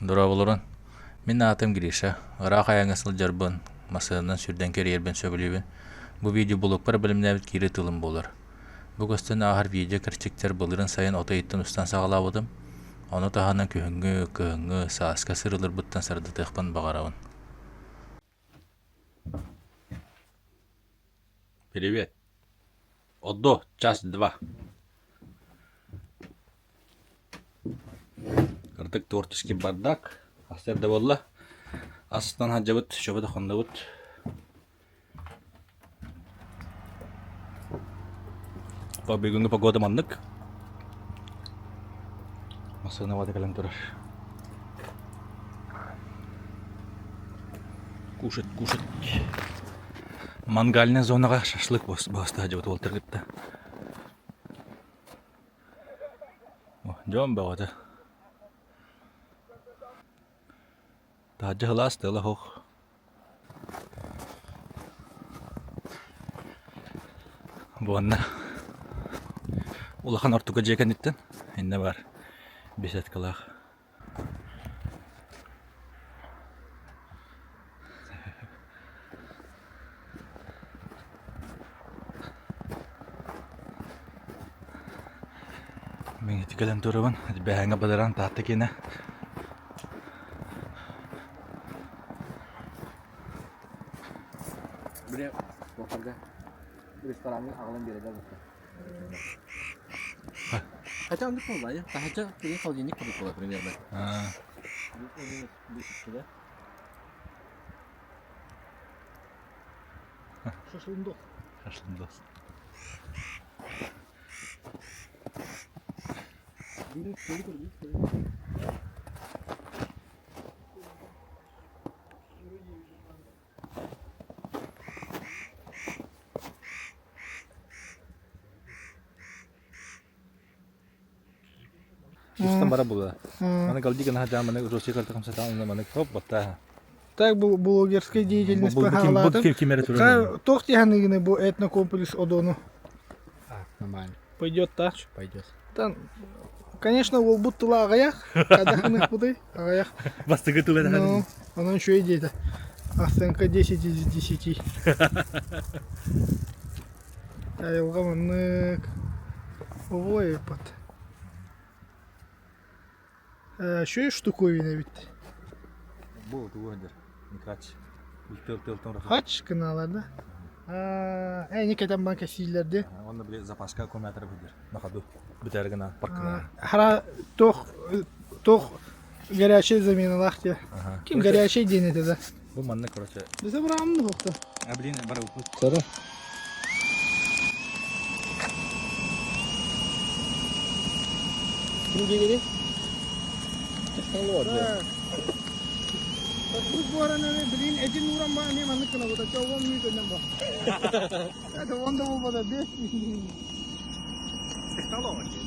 Дорооболорун. Мин аатым Гриша. Ыраах айаҥҥа сылдьарбын, массыынанан сүүрдэн кэрийэрбин сөбүлүүбүн. Бу видео блогпар бэлэмнээбит киирии тылым буолар. Бу көстөн ааһар видео кэрчиктэр былырыын сайын от ыйыттан устан саҕалаабытым. Ону таһынан күһүҥҥү, кыһыҥҥы, сааска сырыыларбыттан сырдатыахпын баҕарабын. Привет. Одо, час два. Кырдык творческий бардак. Астер да буолла. Астан хаджабыт, шөбөтө хоннубут. Бүгүҥҥү погода маннык. Массыына бата кэлэн турар. Кушать, кушать. Мангальная зонаҕа шашлык буоста дьыбыт уолтар кытта. Дьон бөҕөтө. Таһырдьа сылаас тыала суох. Буонна улахан ортоку дьиэ кэнниттэн иннэ баар беседкалаах. Мин ити кэлэн турабын, бэһээҥҥэ бадаран Таатта киэнэ. Били туохтарга рестораҥҥа аҕалан биэрэллэр буолла. Хотя оннук буолла, таһырдьа киһи холодильник курдук буолар примерно. Шашлындос. Шашлындос. Устан бара була. Маны галди гына хаджаан маны Россия карта хамсатаан уна маны хоп батта. Так бу блогерская деятельность пахалаатым. Ким ким эрэ турар. Туох тиһаныгыны бу этнокомплекс одону? Нормально. Пойдет так? Пойдет. Тан, конечно, уолбут тыла аҕыйах. Хайдах гыныахпытый? Аҕыйах. Бастакы тыла Ну, онон үчүгэй диэтэ. Оценка 10 из 10. Айылҕа маннык. Ой, пот. Үчүгэй штуковина эбит. Бу тугу өндөр? Никач. Тыл тыл Хач гынаалар да? Эни кэтэн бан кэсииллэр ди. Онно били запаска аккумулятор быдыр. На ходу. Бүтэр гына паркына. Хара туох туох горячий заменалаах те. Ким горячий диэн этэ да. Бу манна короче. Бизе бурамын хуохта. А блин, бара упут. Сара. Ким диэри? Технология. Бу буоран эми билин эдин уран ба эми маннык гына бута чоҕон мүйтөннөн бу. Это он да болбода бес. Технология.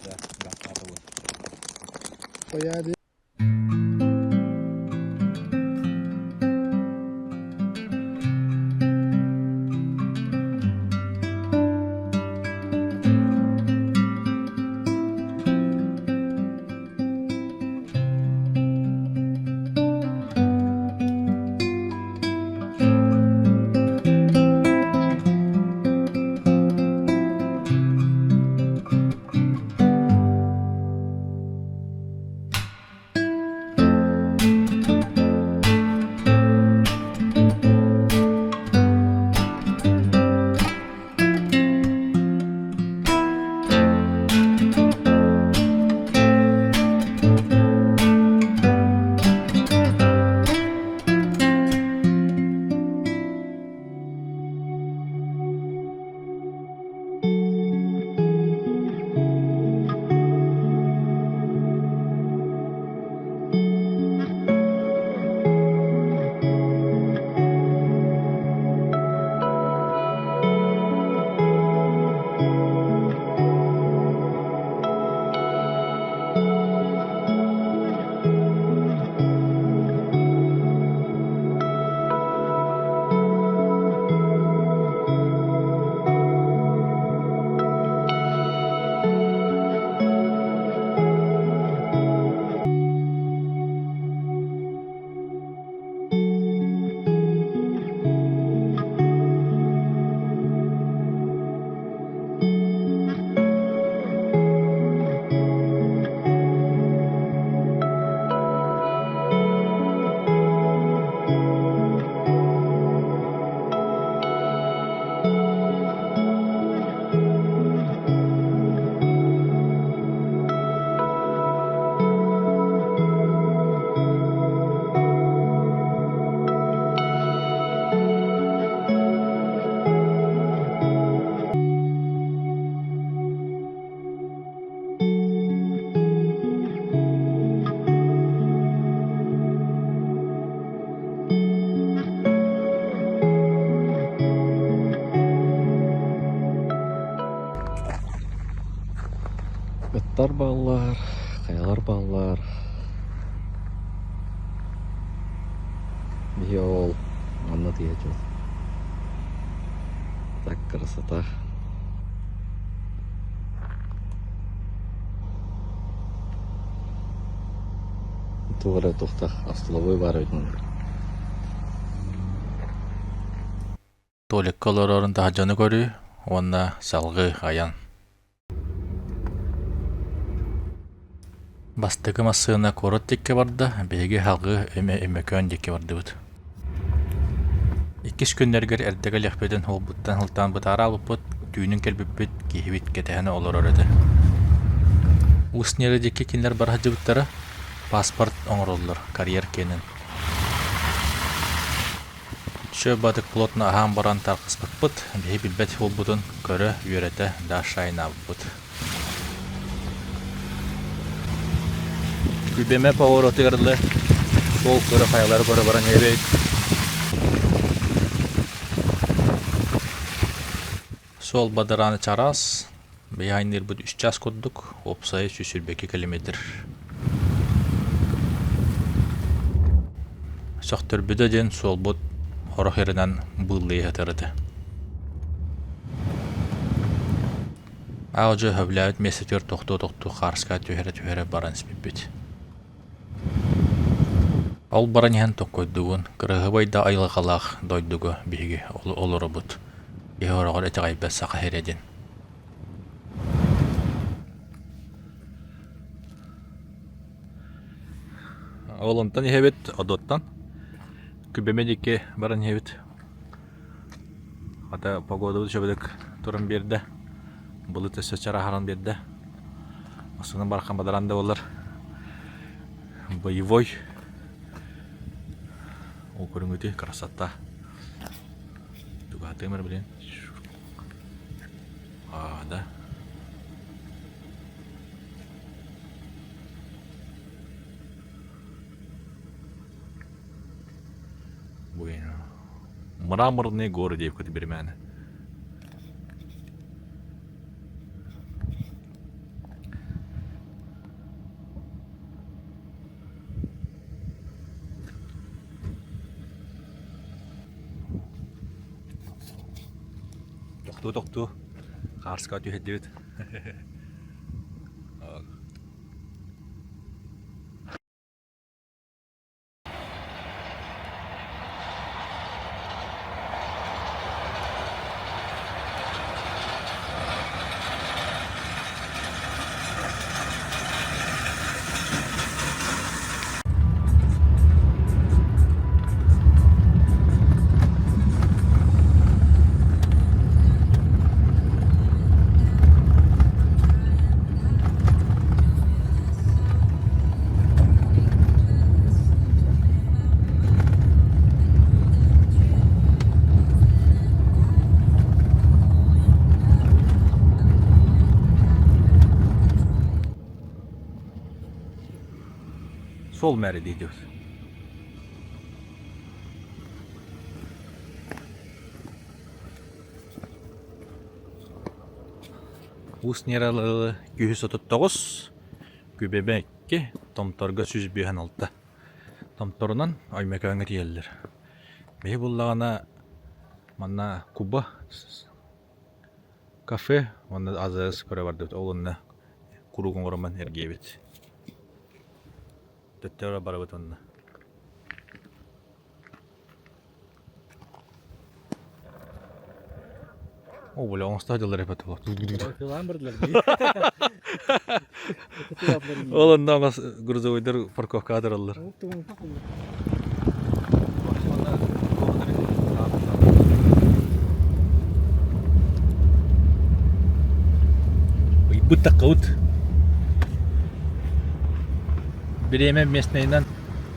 Да, да, это вот. Появи. бааллар, хайалар бааллар. Биһи ол манна тиийэ Так красота. Туох эрэ туохтаах остолобуой баар эбит манна. Туалекка олорорун таһырдьаны көрүү уонна салгыы айан. Бастакы массыына куорат диэки барда, биһиги салгыы Өймөкөөн диэки бардыбыт. Иккис күннэригэр эрдэ кэлиэхпитин уолбуттан сылтаан бытаараабыппыт, түүнүн кэлбиппит, киһибит кэтэһэн олорор этэ. Уус Ньара диэки кинилэр бара сылдьыбыттара, паспорт оҥороллор, карьер киэнин. Чө-батык плотно аһаан баран тарҕаспыппыт, биһи билбэт буолбутун көрө, үөрэтэ Даша айнаабыппыт. Күбэмэ поворотугар дылы суол көрө хайалары көрө баран иһэбит. Суол бадараана чараас, биһи айанныырбыт үс чаас курдук, уопсайа 122 километр. Сөхтөрбүтэ диэн суолбут орох иринэн быыллыы сытар этэ. Аа-дьэ сөбүлээбит миэстэтигэр тохтуу-тохтуу хаарыска түһэрэ-түһэрэ баран испиппит. Ол баран иһэн токкойдугун, кыраһыабай да айылҕалаах дойдуга биһиги олоробут. Киһи ороҕор итэҕэйбэт саха сирэ диэн. Ол онтон иһэбит Одуоттан Күбэмэ диэки баран иһэбит. Хата погодабыт үчүгэйдик туран биэрдэ. Былыт өссө чарааһыран биэрдэ. Массыына барахан бадаран да буоллар боевой. Ол көрүҥүтүй красота. Тугатыым эрэ билин. А, да. Bueno. Мраморные горы диэбиккит биримээнэ. Тохтуу-тохтуу хаарска түһэрдибит. Сол мэри диир. Уус Ньаралыы күүһү 39, Күбэбэ 2, Томторго 156. Томторунан Өймөкөөҥҥө тиийэллэр. Биһи буллаҕына манна Куба кафе уонна АЗС көрө бардыбыт. Ол онно куруук оҥороммун эргийэбит. Төттөрү барабыт онно. О, бля, оҥосто дьыллар эпэт Тылаан бардылар дии. Ол онно оҥос грузовойдар парковкаҕа тураллар. Ыйбыт таккабыт. Бириэмэ местнайынан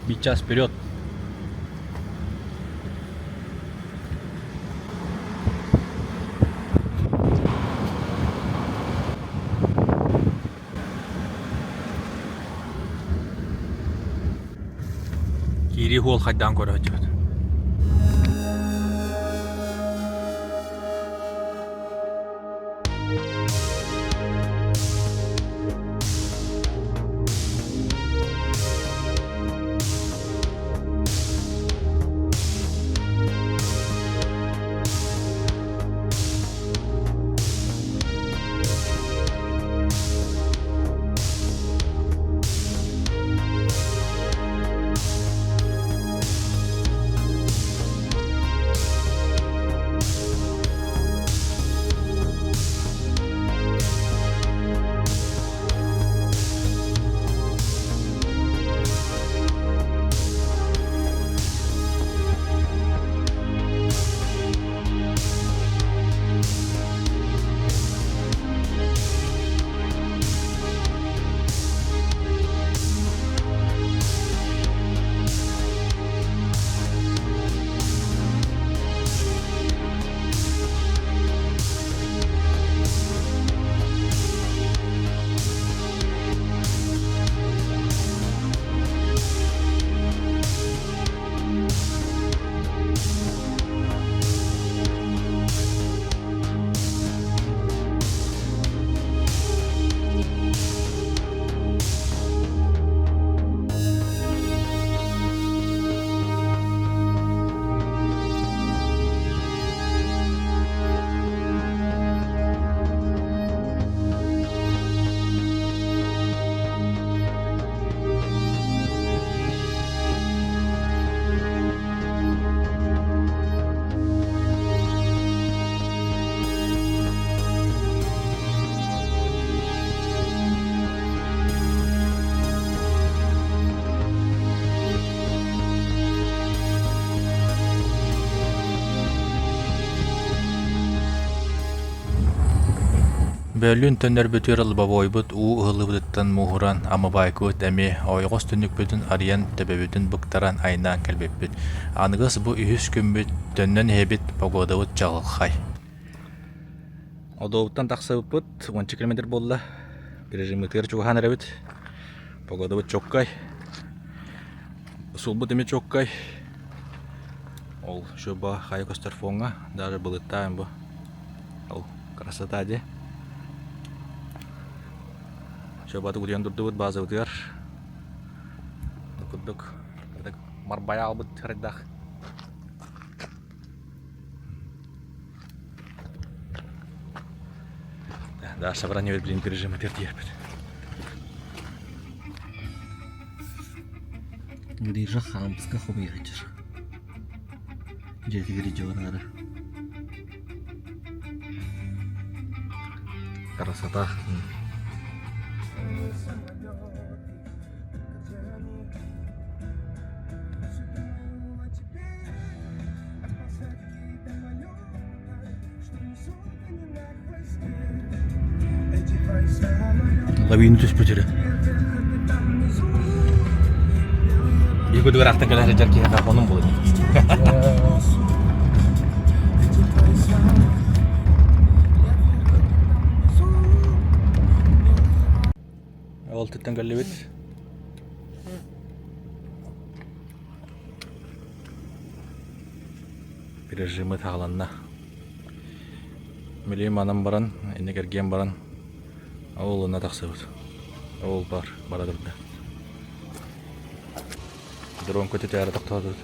биир час вперед. Киирии хуол хайдаан көрө сылдьыбыт. Бөөлүүн төннөрбүтүгэр лобовойбут уу ыһыллыбытыттан мууһуран, амыбаайкыбыт эмиэ ойоҕос түннүкпүтүн арыйан төбөбүтүн быктаран айаннаан кэлбиппит. Аныгыс бу үһүс күммүт төннөн иһэбит, погодабыт чаҕылхай. Одуобуттан тахсыбыппыт уонча километр буолла. Режиммытыгар чугаһаан эрэбит. Погодабыт чоккай. Суолбут эмиэ чоккай. Ол шуба хайа көстөр фоҥҥа даже былыттаан бу. Ол красота дии. Шубаты утуйан турдубут базабытыгар. Курдук марбайа албыт харайдах. Да, собрание блин режима терпит. Гриша хаамыска хомуйааччы. Дьиэтигэр илдьэ бараары. Красота. Лавина түспүт эрэ. Биир курдук ыраахтан кэлэ сылдьар киһиэхэ хонун буолуо. Ол түттэн кэллибит. Режимы таҕыланна. Билигин манан баран, инник эргийэн баран, ол онно тахсыбыт. Ол бар, бара турда. Дрон көтүтээри тохтоотубут.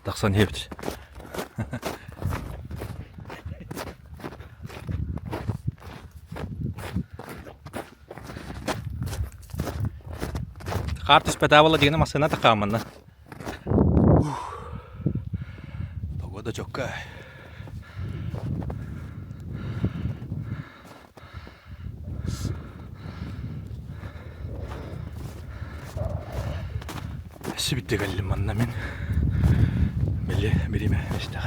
Тахсан иһэбит. Хаар түспэтэ буолла дигэнэ массыына тахаамманна. Погода чокка. Сибитте кэллим манна мин. Били бириме истэх.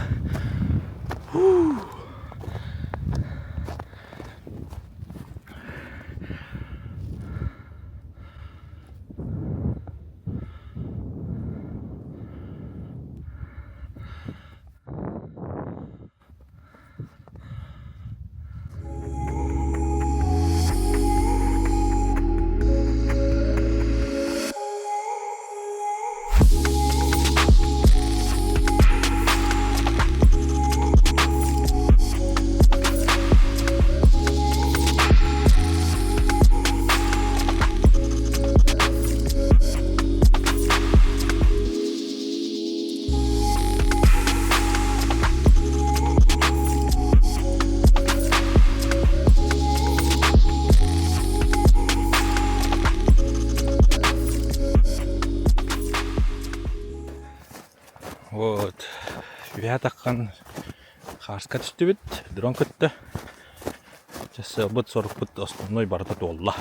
Вот. Үөһэ таххан хаарска түстүбүт, дрон кытта. Сыалбыт сорукпут основной барыта туолла.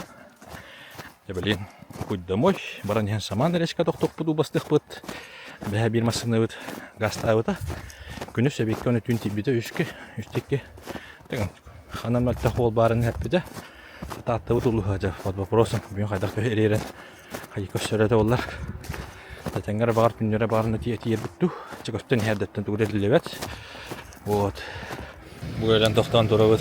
Дьэ блин, путь домой. Баран иһэн самаан речка тохтоппут убастыхпыт. Бэһэ биир массыынабыт газтаабыта. Күнүс эбиккэ оны түүн тиийбитэ үскэ, үстикки. Ханан мөлтөх уол баарын эппитэ. Тааттабыт улууһа дьэ под вопросом бүгүн хайдах төһө ириэрэн хайы көрсөрө боллар. Тэтэҥҥэр баҕар түннэрэ баарына тиийэрбит дуу. Чэ көстөн иһэрдэттэн тугу да биллибэт. Вот. Бу кэлэн тохтоон турабыт.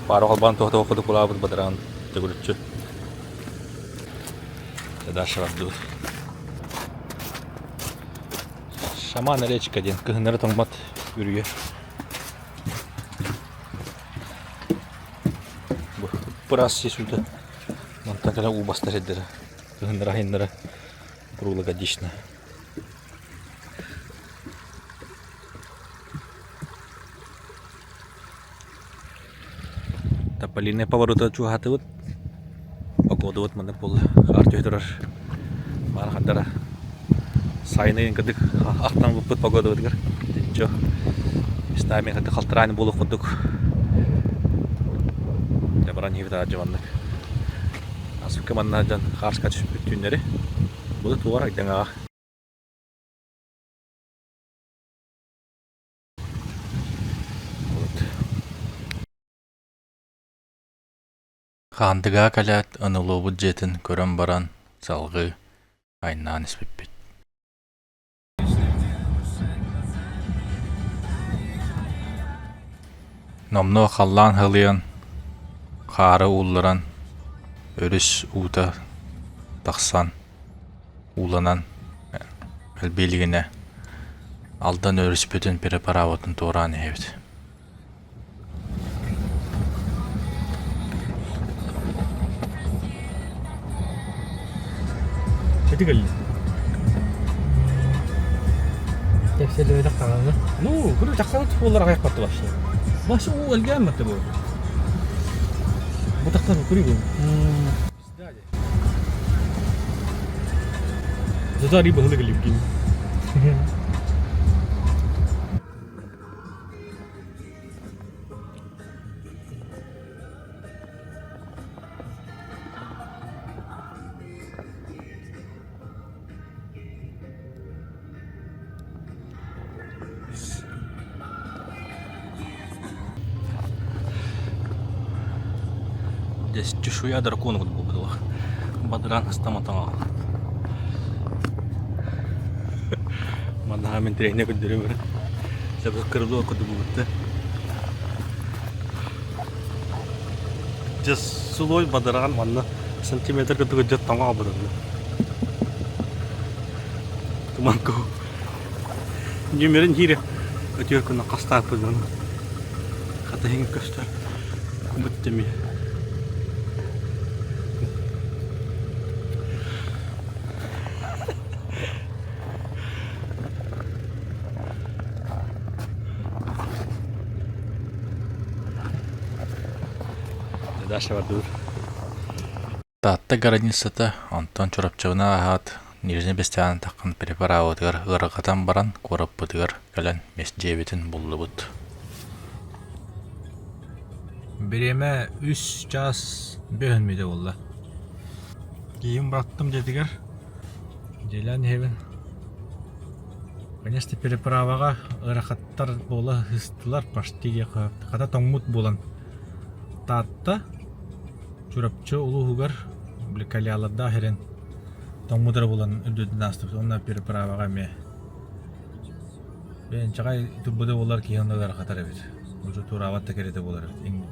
Пара холбоон туох кудук улаабыт бадараан төгүрүччү. Дальше бардыбыт. Шаман речка диэн кыһыннары тоҥмот үрүйэ. Бу быраас сүүтэ мантан кэлэн уу бастар сирдэрэ кыһыннара-сайыннара круглогодично. Тополиный поворота чугаһаатыбыт. Погодабыт маннык буолла. Хаар түһэ турар. Мааны хардара сайын ыйын кырдык ахтан ылбыппыт погодабытыгар. Итинчэ местами кырдык халтараан буолуох курдук. Дьэ баран иһибит аадьа маннык. Асыкка манна дьон хаарска түспүт түүннэри. Бу да туора айдаҥаҕа. Хаандыгаа кэлээт ыныллыбыт дьиэтин көрөн баран салҕыы айаннаан испиппит. Номнуо халлаан халыйан, хаары уулларан, өрүс уута тахсан, ууланан элбии илигинэ Алдан өрүспүтүн переправатын туораан иһэбит. Ити кэллэ. Кэпсэлэбэтэх даҕаны. Ну, көрө тахсабыт буоллар аҕыйах батты вообще. Вообще уу элгээн батты бу. Бу тахсар көрүгүн. Зато рыба баһылык илипкин. Здесь чешуя дракона вот была. Бадран стоматолог. Манна мин тренер көрдөрөбүн. Сөбө кырылыа курдук бугутта. Дьэ сулой бадараан манна сантиметр курдук дьэ тоҥо абыранна. Туманку. Нүмерин киирэ өтүөр күнэ хастааппытын хатыһын көстөр бүттүм. Дальше бардыбыт. Таатта границата, онтон Чурапчыбына ааһаат, Нижнэй Бэстээҕин таххан переправатыгар ыарырҕатан баран куораппытыгар кэлэн дьиэбитин буллубут. Бириэмэ үс чаас бөһөн мүнүүтэ буолла. Киһим бырахтым дьиэтигэр. Дьиэлээн иһэбин. Конечно, переправаҕа ыарахаттар буола сыстылар почти диэххэ хата тоҥмут буолан Таатта Чурапчы улууһугар били колеялардаах ирэн тоҥмут эрэ буолан үрдүтүн аастыбыт уонна переправаҕа эмиэ бэйэнчэҕэй турбута буолар киһи онно ыарахатар эбит уже туораабат да кэриэтэ буолар эбит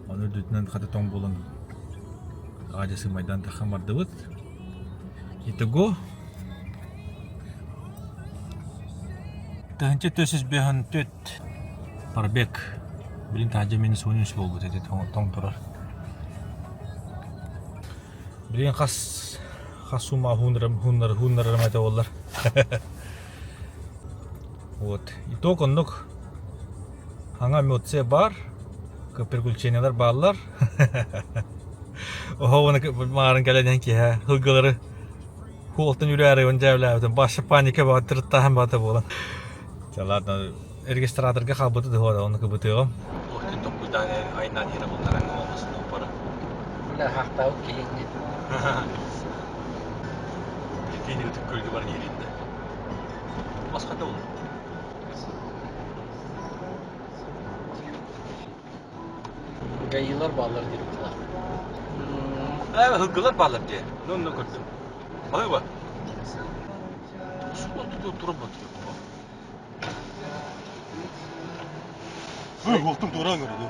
ону үрдүтүнэн хата тоҥ буолан аҕа сымайдаан таххан бардыбыт итого 1454 пробег билин таһырдьа минус 13 буолбут этэ тоҥ турар билигин хас хас сумма хууннарым хууннар хууннарарым этэ буоллар вот итог оннук хаҥа эмоция баар приключениялар бааллар оһоҕуна маарын кэлэн иһэн киэһэ һылгылары Хуолтан үрээри дьээбэлээбитим. Баша паника баҕа тырыттааһын баата буолан. Ладно, регистраторга хаалбыты дыһуода, оны кыбытыаҕым. Туохтун токкуйдаан айнаан иһэрэ бултаран оҕосун опора. Бля, хахтаабыт киһиҥҥин. Прикинь, ытык көлгө баран иһириннэ. Басқата ол. Гаилар бааллар диир быһыылаах. Ээ, һылгылар бааллар дии. Ну, онно көрдүм. Балыба. Туран Уолтум туораан көрөдө.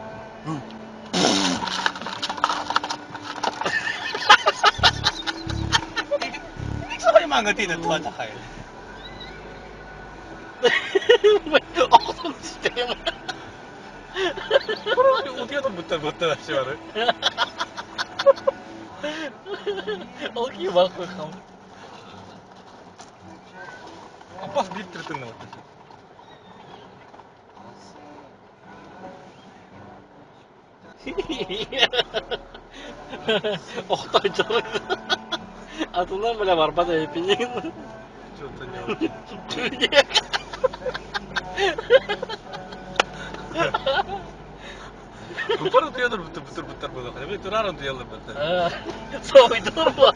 Маҥа тиинэ тула тахай. Оҕотун система. Утуйа турбуттар буттар вообще бары. Ол киһи бар хам. Аппас биир тырытынна вот. Охтойдор. Атынан бile барбат эпинин. Что-то не очень. Бутар утуйа турбуттар бутар буттар буолуох. Эбит турар утуйаллар буттар. Соһуйдулар буо.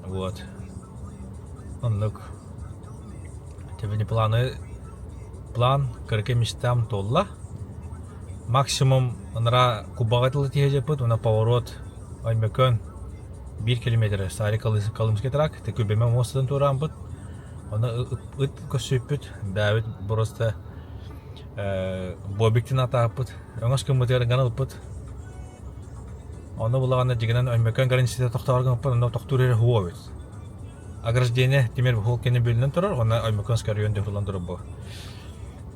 Вот. Оннук. Тебе планы план кыракый мечтам туолла. Максимум ынара кубаҕа тылы тиһэдьэппит уонна поворот Өймөкөөн биир километр Старый Колымский тракт Күбэмэ муостатын туораампыт. Оны ыт көрсүппүт, бэйэбит просто Бобиктин атааппыт, өҥөс гыммытыгар ыҥан ылпыт. Ону булаҕына дьигинэн Өймөкөөн границата тохтоору гыммыппыт, онно тохтуур эрэ һуо эбит. Ограждение тимир бу кини бөлүнэн турар, онно Өймөкөөнскэй район дьоһуллан турар бу.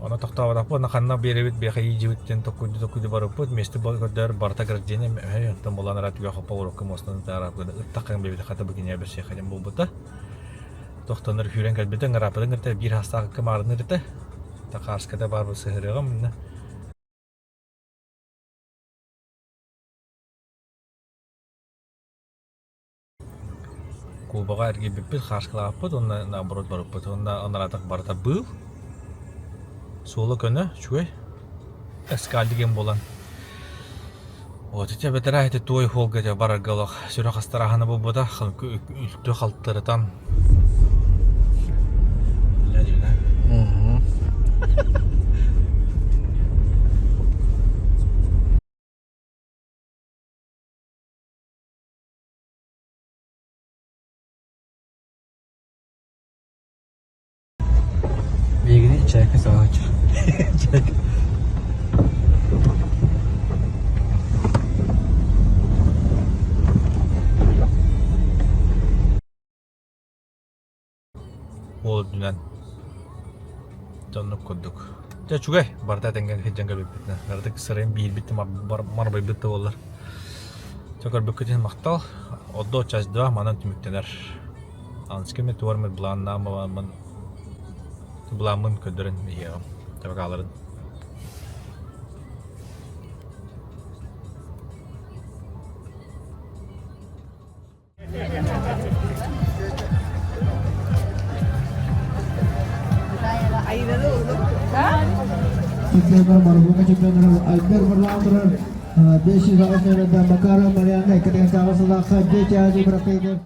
Ону тохтооботохпут, онно ханна биэрэбит, биэхэ иидьибит диэн токкуйду токкуйду барыппыт, миэстэ көрдөөр барыта ограждение, онтон булан ара түгэх хоппо урукку муостаны таара ыттаххын биэбит хата бу киниэ бэсиэхэ диэн буолбута. Тохтонор сүүрэн кэлбитэ, ыҥырааппытын кытта биир хастаах ыкка маарынныыр этэ. Тахаарската баар сыһырыаҕым иннэ. Кубаҕа эргийбиппит, хааскалаабыппыт уонна наоборот барыппыт. Уонна анараатах барыта быыл. Суола көнө, үчүгэй. Эскаль деген буолан. Вот ити бэтэрээ ити туой хуолга дьэ барарга олох сүрэх астарааһына буолбута. Үлтү халтырытан. Биһигини чээкэ саҕааччы. Ол үрдүнэн дьоннук курдук. Дьэ үчүгэй, барыта этэҥҥэ сылдьан кэлбиппитинэ. Ардык сырайым биирбит да марбайбыт да буоллар. Көрбүккүт иһин махтал. Оддо часть 2 манан түмүктэнэр. Аныгыскы мен тугар былааннааммын былааммын көрдөрөн иһиэҕим. Табакааларын. Чемпионнар Марбука чемпионнар Альберт Варлам турар 508 номерда Макаров Марианна 2 сыллаахха Дети Азии бырахтыгы.